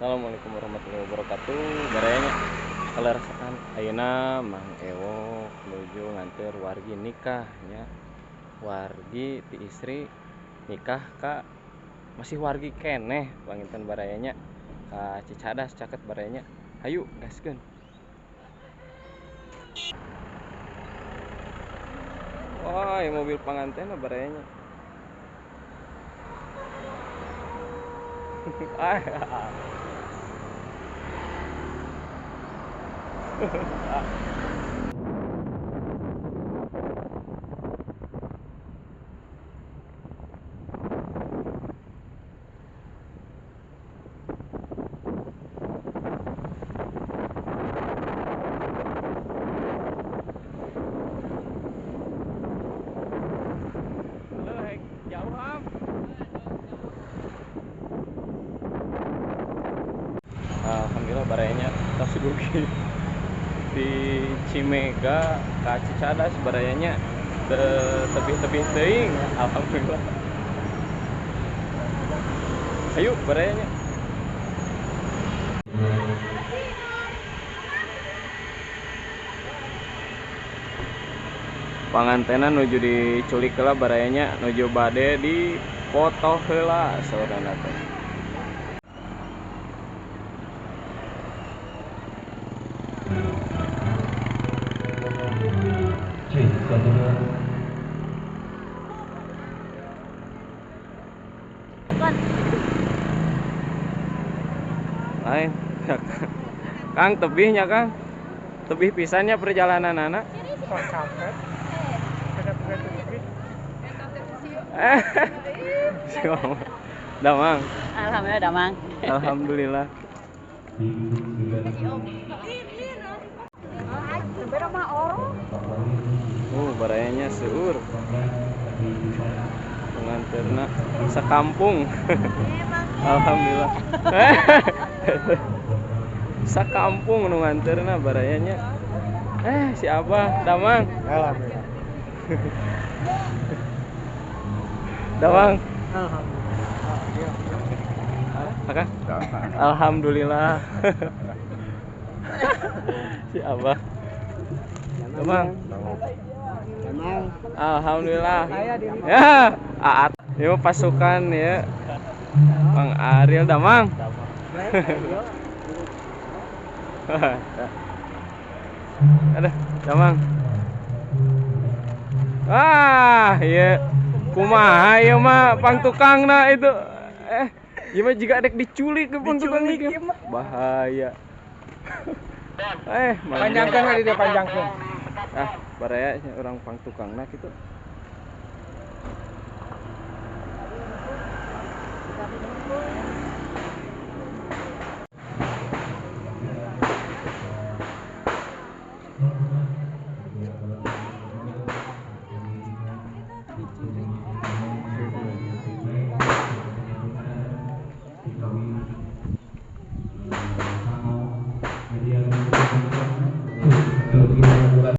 Assalamualaikum warahmatullahi wabarakatuh. Barayanya kalau rasakan ayeuna Mang Ewok nuju nganter wargi nikah nya. Wargi ti istri nikah ka masih wargi keneh panginten barayanya ka Cicadas caket barayanya. Hayu gaskeun. Wah, oh, mobil panganten barayanya. Alhamdulillah barayanya tos dugi di Cimega ka Cicadas barayanya tebih-tebih teuing, alhamdulillah. Ayo barayanya. Pangantena nuju diculik heula barayanya, nuju bade dipoto heula saurana teh. Lain Kang tebihnya Kang, tebih pisannya perjalanan anak. Damang. Alhamdulillah damang. Alhamdulillah. Oh, barayanya seueur. Penganterna sakampung. Alhamdulillah. Sakampung nu nganterna barayanya. Si Abah damang. Alhamdulillah. Damang. Alhamdulillah. Alhamdulillah. Si Abah. Damang. Alhamdulillah. Ya, Aat. Ini pasukan ya. Bang Ariel damang. Aduh, damang. Ah, iya. Kumaha ieu mah pang tukangna itu. Ieu mah jiga dek diculik ke pang tukang ieu. Bahaya. Panjangkeun kali dia panjangkeun. Ah, baraya orang pang tukangna kitu.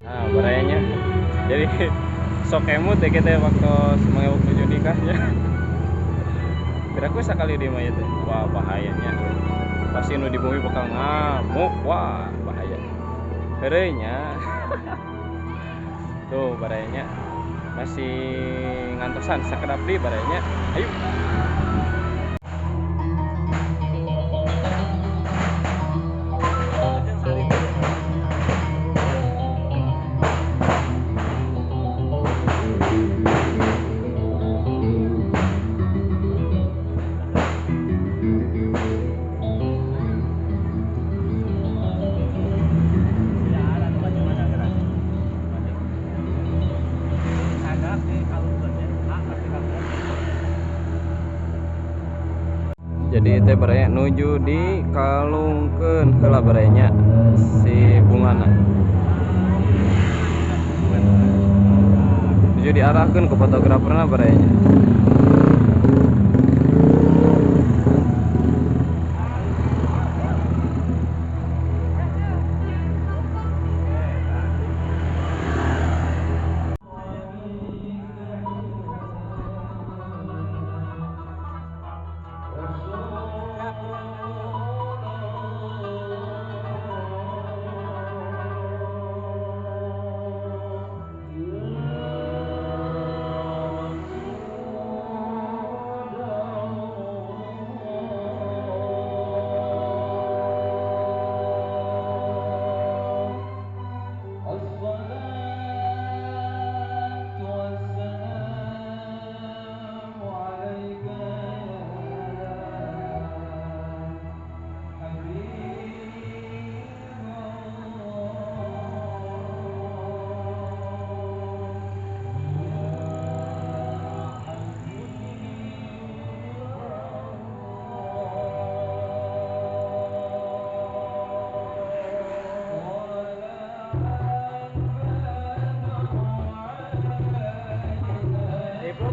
Nah, barayanya. Jadi sok emut ya kita waktu semangat waktu nikahnya. Kira-kira sekali di mah teh. Wah, bahayanya. Pasti nu di bumi bakal ngamuk. Wah, bahaya. Heureuy nya. Tuh barayanya masih ngantosan sakedap deui barayanya. Ayo. Jadi teh baraya nuju di kalungkeun heula barayanya si bungana. Nuju diarahkeun ke fotograferna barayanya.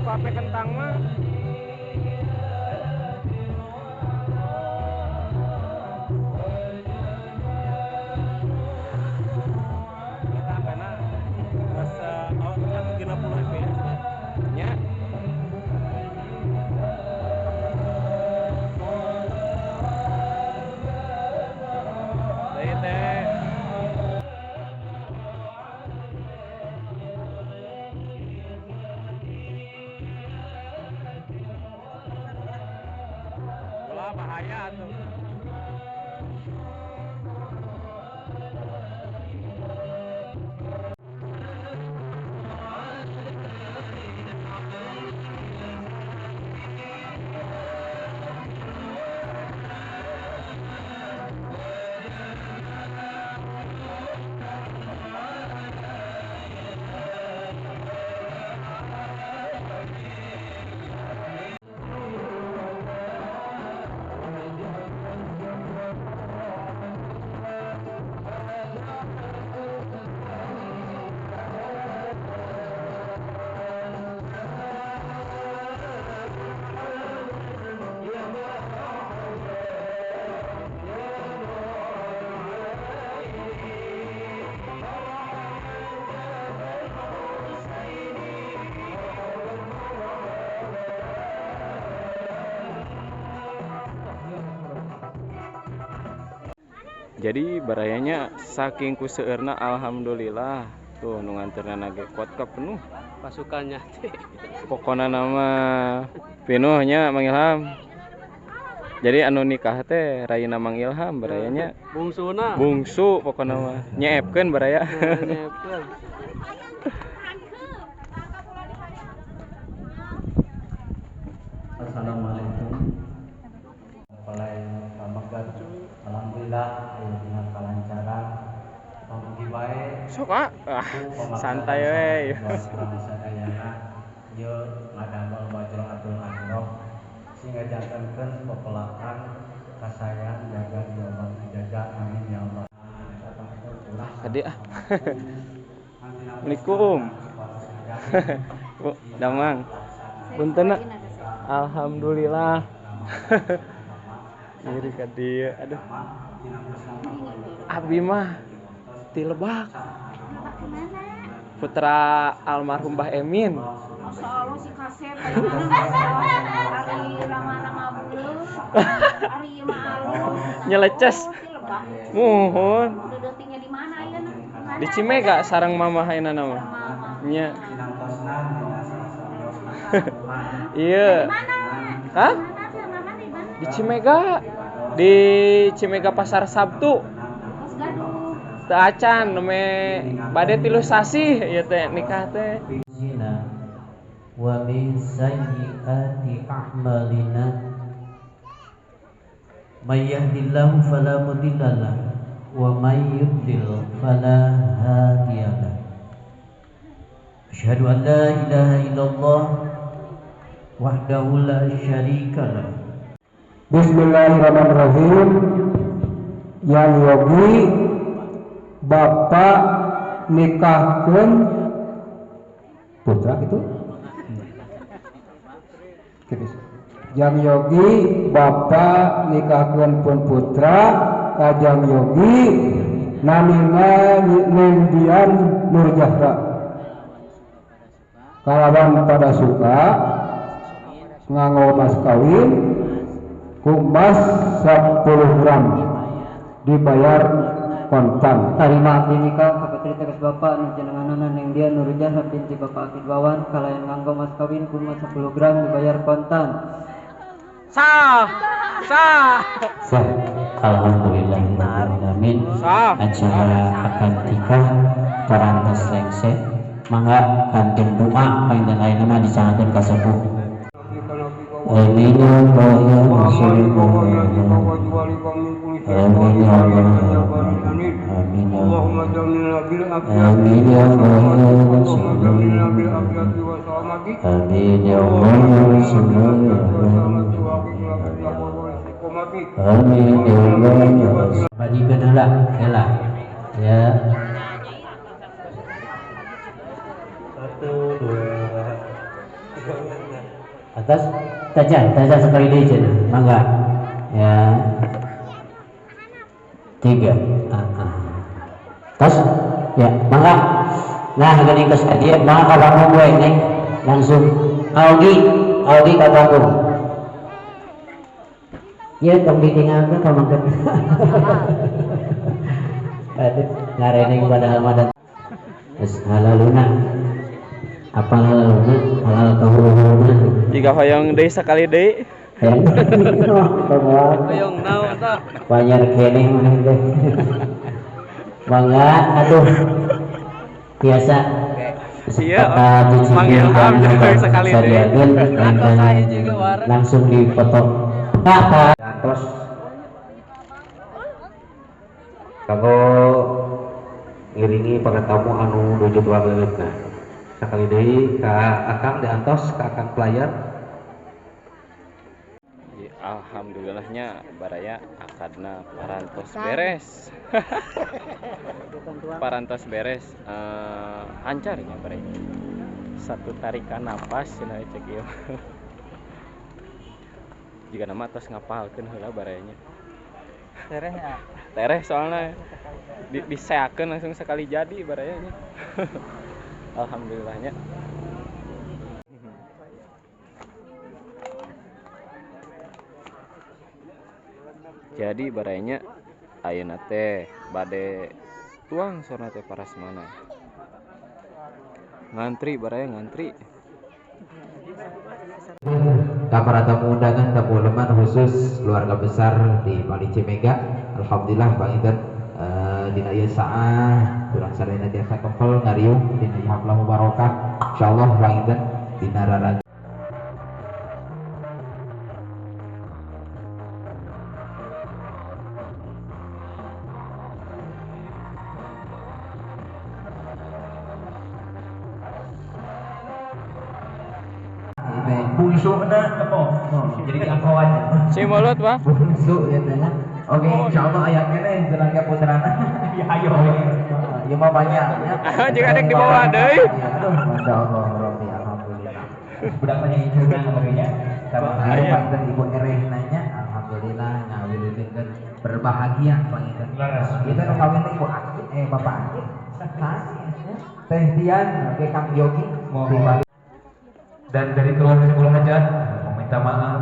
ku HP kentang mah. Eta HP-na geus oh nya 60 fps nya. Deui teh. Ulah bahaya tuh. Jadi barayanya saking ku seueurna alhamdulillah tuh nu nganterna ge kuat ka penuh pasukannya teh. Pokona nama pinuhnya Mang Ilham. Jadi anu nikah teh rayina Mang Ilham barayanya bungsuna. Bungsu pokona mah nyeepkeun baraya. Nyeepkeun. Assalamualaikum. Alhamdulillah aya dina kalancaran pamugi wae sok ah santai we sadayana ieu ngadamel wajah atul akhirah sing ngajantenkeun pepelakan kasayan jaga jawaban jaga amin ya Allah. Kade ah. Assalamualaikum. Bu Damang. Punten alhamdulillah. Iri ka dieu aduh. Abi mah ti Lebak. Putra almarhum Mbah Emin. Masyaallah si kasep ari ramana mabuleuh. Ari ieu mah alus. Nyeleces. Muhun. Dedetingnya di mana ayeuna? Di Cimega sareng mamah ayeuna mah. Nya. Iya. Hah? Di Cimega. Di Cimega Pasar Sabtu. Teu acan neme bade 3 sasih ieu teh nikah teh. Wa min sayyiati a'malina may yahdihillahu fala mudhillalah wa may yudlil fala hadiyalah. Asyhadu an la ilaha illallah wahdahu la syarikalah. Bismillahirrahmanirrahim. Yang Yogi bapak nikahkeun putra gitu. Jang Yogi bapak nikahkeun pun putra ka Jang Yogi namina Nendian Nur Jahra. Kalawan pada suka nganggo mas kawin ku emas 10 gram dibayar kontan. Tarima abdi nikah kapatri tegas bapak nu jenenganana Nendian Nur Jahra binti Bapak Akid Wawan kalayan nganggo mas kawin ku emas 10 gram dibayar kontan. Sah. Sah. Sah. Alhamdulillahirabbil alamin. Acara akad nikah parantos lengse. Mangga kantun doa panginten ayeuna mah dicangakeun ka sepuh. Amin ya Allah ya Rasulullah. Amin ya Allah. Amin ya Allah. Amin ya Allah ya Rasulullah. Amin ya Allah ya Rasulullah. Amin ya Allah ya Rasulullah. Bandingkeun heula, heula. Ya. 1, 2, 3. Atas tajan, tajan sekali deui cenah. Mangga. Ya. 3. Ah. Tos? Ya, mangga. Nah, geuning geus ka dieu, mangga ka panggung we, Neng. Langsung Augi, Augi ka panggung. Ieu tong ditinggalkeun pamangkeun. Aduh, ngareneng padahal mah geus halaluna. Apa halaluna? Halal kahulu-huluna. Jika hoyong deui sakali deui. Hoyong naon tah? Banyak keneh maneh teh. Mangga, aduh. Biasa. Iya, Mang Ilham sekali deui. Langsung dipoto. Pak, Pak. Atos kanggo ngiringi para tamu anu nuju tuang leungeutna. Sakali deui ka Akang diantos ka Akang Player. Alhamdulillahnya baraya akadna parantos beres. Parantos beres, lancar nya baraya. Satu tarikan napas cenah cek ieu. Jika nama tos ngapalkeun heula barayanya. Tereh ya. Tereh soalnya diseakeun langsung sekali jadi barayanya. Alhamdulillahnya. Jadi barayanya ayeuna teh bade tuang sorna teh parasmana. Ngantri baraya ngantri. Ka para tamu undangan, tamu leman khusus keluarga besar di Bali Cimega. Alhamdulillah panginten dina ieu saah urang sadayana tiasa kempel ngariung dina ieu haflah mubarakah. Insyaallah panginten dina raraga Bungsuna jadi diangkauan. Si mulut, Pak. Bungsu ya teh. Oke, insyaallah aya keneh jenengnya putrana. Ya ayo. Ieu mah banyak ya. Jika ada yang dibawa deui. Aduh, masyaallah rabbi alhamdulillah. Budak mah inceuna ngerinya. Sama Aya. panginten ibu ereh nanya, alhamdulillah ngawilujengkeun berbahagia panginten. Leres. Kita nu kawin teh ibu Aki, Bapak Aki. Teh Dian, oke Kang Yogi. Mohon. Dan dari keluarga Sepuluh Hajat meminta maaf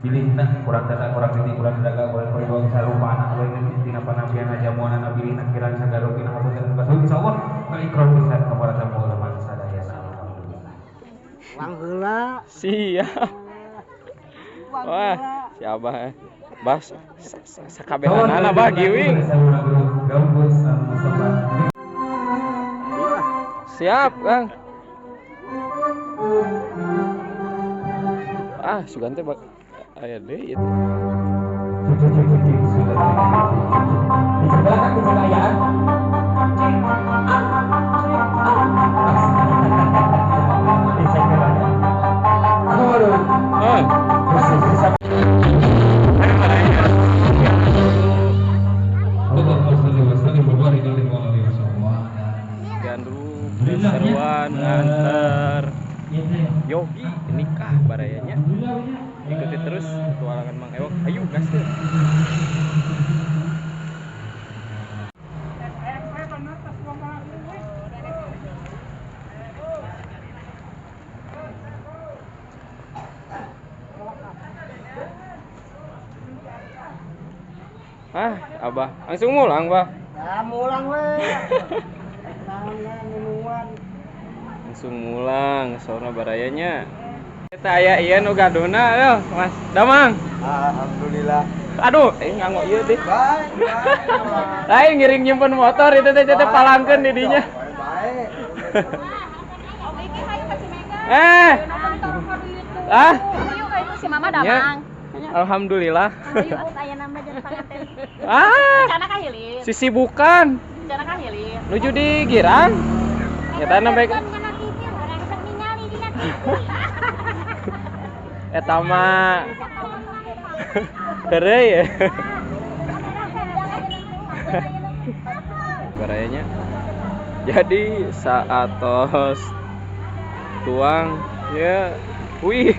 bilih nah kurang data kurang titik kurang tenaga kurang perjuang sarupa anak lain tina panampian aja mau anak bilih nakiran sagarukin hapunten kasih insyaallah ngaikrar pisan ka para tamu ulama sadayana alhamdulillah. Siap. Wah, si Abah. Bas sakabehanana bah giwing. Siap, Kang. Ah, sugan teh bak aya deui ieu teh. Ah. Gandrung seruan nganter Yogi nikah barayanya. Ikuti terus petualangan Mang Ewok. Ayo gaskeun. Ah, Abah, langsung mulang, Bah. Ya mulang we. Langsung mulang saurna barayanya. Kita aya ieu nu gaduna yo, Mas Damang. Alhamdulillah. Aduh, nganggo ieu deh. Baik, baik. Lain ngiring nyimpen motor itu teh teh palangkeun di dinya. Baik. Eh. Ah. Si Mama Ya. damang. Alhamdulillah. Ayo aya nama jadi panganten. Ah, Rencana ka hilir. sisibukan Rencana ka hilir. nuju di Girang. Nyatana baik eta mah heureuy ya. Barayanya. Jadi saat tos tuang ya Wih.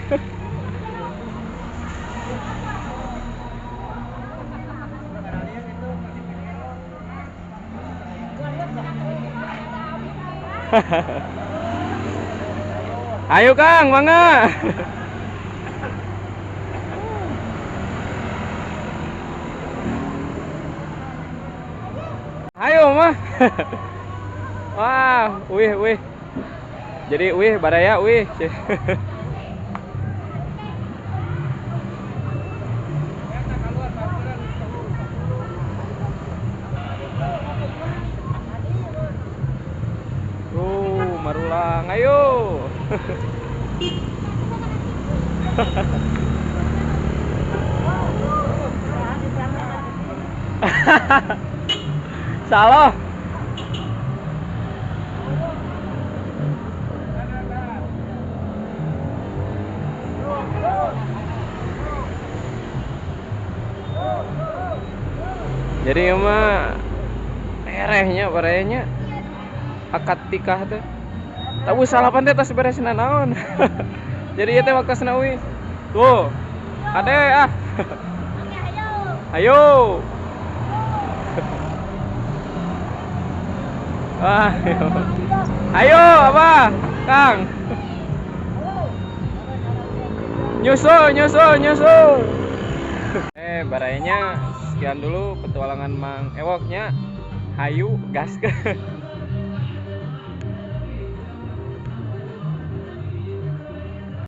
Ayo Kang, mangga. Ayo mah. Wah, wih wih. Jadi wih baraya wih. Marulang, ayo. Salah. Jadi mah erehnya barayanya akad tikah teh. Tahu salapan teh tas beres naon. Jadi ieu teh waktosna uih. Tuh. Ade ah. Ayo. Ah, ayo. Ayo, apa? Kang. Nyusul, nyusul, nyusul. Barayanya sekian dulu petualangan Mang Ewoknya. Hayu gas ke.